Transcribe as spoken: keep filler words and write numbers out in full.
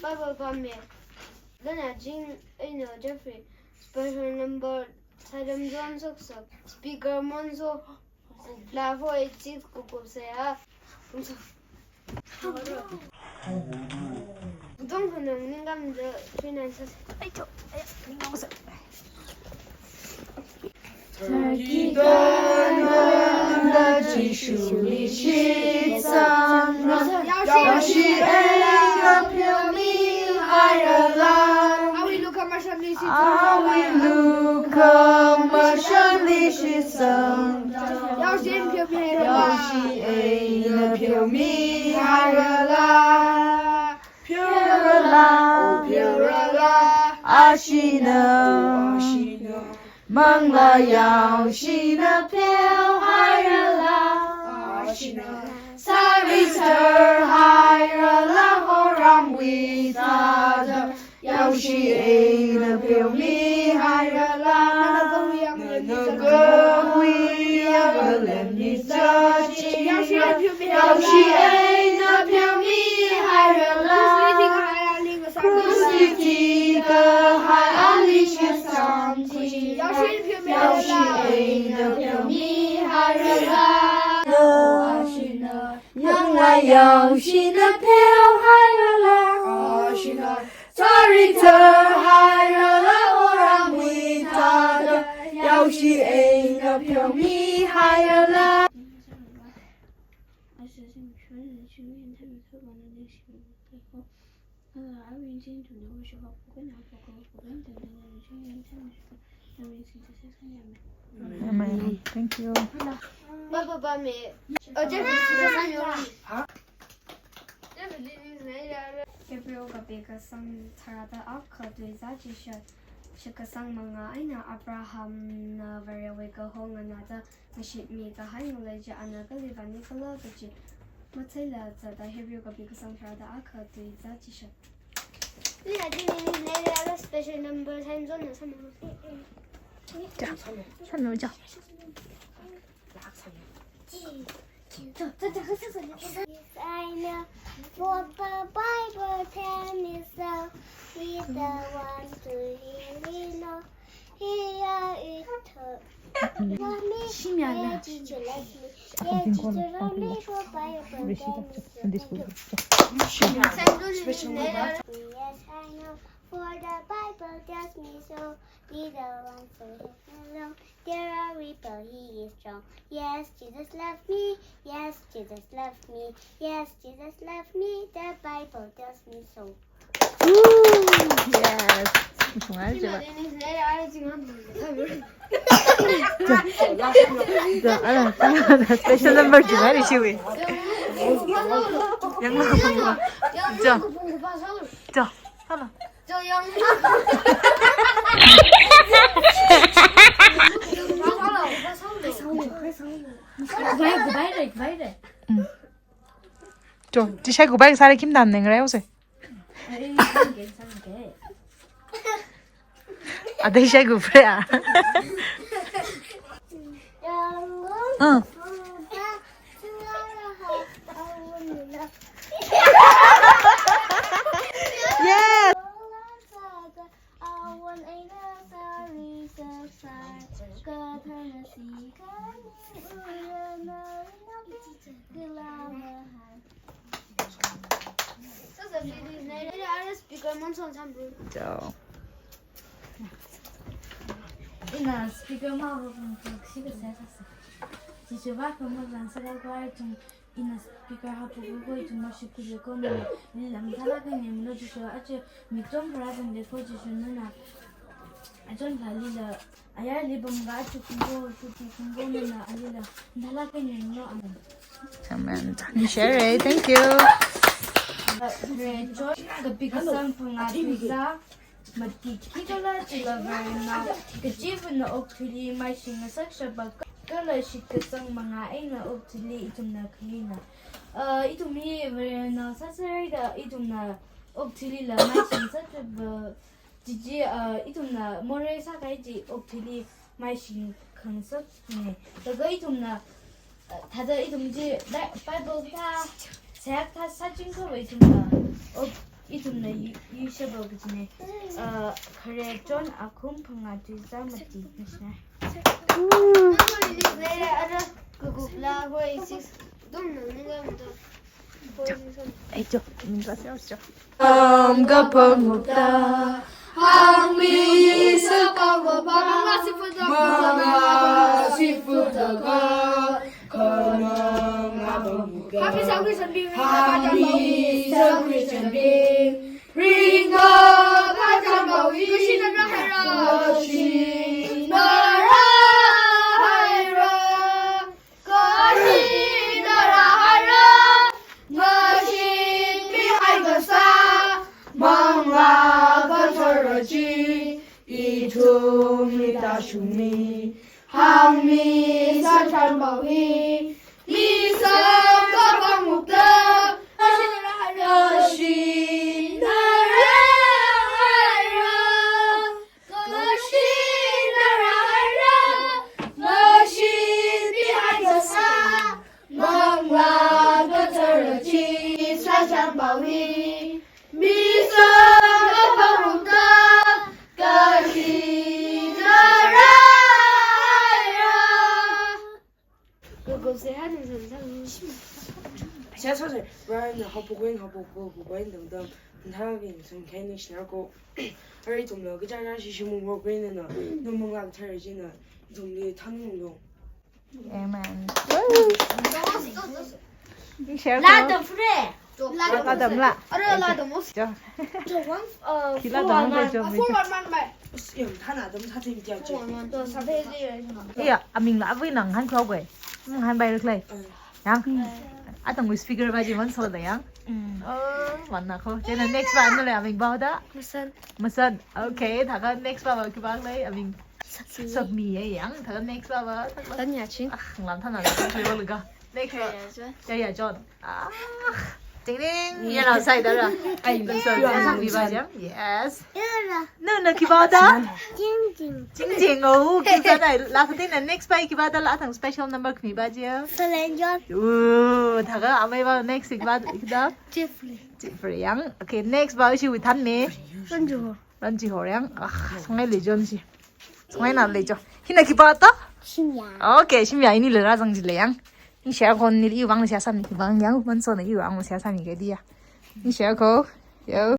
Bible pāmi. Lana jing eina Jeffrey. Special number Salem John Soksak. Speaker Monzo. Kupla four eight six kukup saya. Butong hunung ningam the three nine six. Ai, to. Ai, ningam sa. Tharkida nanda Jishuli shitsangna, yaoshi eina pheomi hairala. Awui lukhamashanli shitsang. Awui lukhamashanli shitsang. Yaoshi eina pheomi hairala. Yaoshi eina pheomi hairala. Pheorala, pheorala, ashina. Manglā yaoshina pheohairala. Ashina. Sari sar hairala horamwui thāda. Yaoshi eina pheomi hairala. Nana kahuiya ngalemni zachi. Yaoshi eina pheomi hairala. Krushli thikahai ali shitsangthui. Yaoshi eina pheomi hairala. Manglā yaoshina pheohairala. Ashina. Sari sar hairala horamwui thāda. Yaoshi eina pheomi hairala. Amen. Thank you. Baba pāmi. Oh, Jeffrey, Jeffrey, Jeffrey. Hebrew kapi kasang tharāda akha tuiza chishat. Shitkasang manga eina Abrahamna Varewui kaho nganāda ngashitmi kahai ngalei chi ana kali vāni khala kaji matheila zada Hebrew kapi kasang tharāda akha tuiza chishat. Ni adi ni ni ni ala special number time zone na sama. Ja, sanu ja. Yes, I know what the Bible tell me so. We don't want to hear, you know. Here it told me, yeah, did you like me? Yeah, did you love me? For Bible tell me so. Thank you. Yes, I know, for the Bible tells me so. Be the one for him alone. There are people he is strong. Yes, Jesus love me. Yes, Jesus love me. Yes, Jesus love me. The Bible tells me so. Woo! Yes. Nungai jiva. Special number jiva ni shiwi. Yang ma. Ja. Ja. Hello. Goodbye, goodbye, goodbye. To, chishai goodbye sāra khim dan neng reo se. Adei shai goodbye a. Uh. Yes. Chao. Ina speaker ma ro kan ko shi ka sa sa. Chi chu ba ko mo lan sa la ko ai chung. Ina speaker ha pu ko ithum ma shi ku le ko na. Ni lam thala ka ni lo chi chu a chu mi chom phara zang le ko chi chu na na. A chon phali la. Aya li bam ga chu kum ko chu ti kum ko na na a li la. Thala ka ni lo a. Amen. Ni share, thank you. Re cho ka pi ka sang pa nga pi sa. Mati khi kala chila Varena, kachivana okathuili maishing ngasak shapa kala shitkasang manga eina okathuili ithumna khalina. Ah, ithum hi Varena sāsāraida ithumna okathuilila maishing sāshapa chichi, ah, ithumna morei sākahai chi okathuili maishing khangasak ne. Laga ithumna, ah, thāda ithum chi Bi-, Bible thā, seihā thā sāching khavai ithumna. Ok. Ithumna yu-, yuishappa kajina. Uh, khare John akhum phangā tuizā mati nashna. Ara kukuk la hoi six. Dum nung nung am do. Hoi six am. Ai, jo, min ba seo jo. Am ga pangupta, hangmi sa pangupta, manga sifuta ka, kanang apangupta. Hangmi sa Christian bing, hangmi sa Christian bing, ringa pacham bawi, kashin nara haira, kashin nara haira. Kashin nara haira, ngashin mihai kasā, Manglā Kathara chi, ithumli tāshungmi, hangmi sāchan bawi, mi sākha pangupta, kashin nara haira, kashin nara haira. Kashin nara haira, ngashin mihai kasā, Manglā Kathara chi sāchan bawi, mi sākha pangupta, kashin nara haira. Go, go, say hi to them. Sasa se, Brian, hapo kuin, hapo go, go, going, dam, dam. Ntha gin, sun, kai, ni, shna, ko. Ari tum lo, kaja, ja, shi, shi, mung, go, going, na. Nu, Manglā Kathara chi na. Tum li, thang, mung, lo. Amen. Share la ko. Dam, fre. La dam la. Ara la dam os. Jo. Jo, one, uh, khi la dam, four one, jo, uh, mi four one one by. Yam thana dam tha thim kya chi. Four one one. To sa phe ji. Iya, aming la abui nang han kho gwe. Mm, han bai ruk lai. Yang. Atang wui speaker ba ji man so da yang. Mm. Oh, man na kho. Jena next ba na le aming ba da. Masan. Masan. Okay, thaka next ba ba ki ba lai aming. Sakmi. Sakmi ye yang. Thaka next ba ba. Tanya ching. Ah, ngam thana la. Next ba. Ya, ya, John. Ah. Ding ding. Ya, la sai da ra. Ai, so, so, so, mi ba jam. Yes. Ira. No, no, khi ba da? Jing jing. Jing jing, oh, khi ba da. La kha na next ba khi ba da la thang special number khi ba jam. Celine Dion. Oh, thaka amai ba next khi ba da. Jeffrey. Jeffrey yang. Okay, next ba shi wui than me. Ranju. Ranji ho yang. Ah, sangai le John shi. Sangai na le John. Hina khi ba da? Shimya. Okay, Shimya ini le ra zang ji le yang. Ni share ko ni i wang le share sami ki wang yang, man so na i wang le share sami ke dia. Ni share ko. Yo.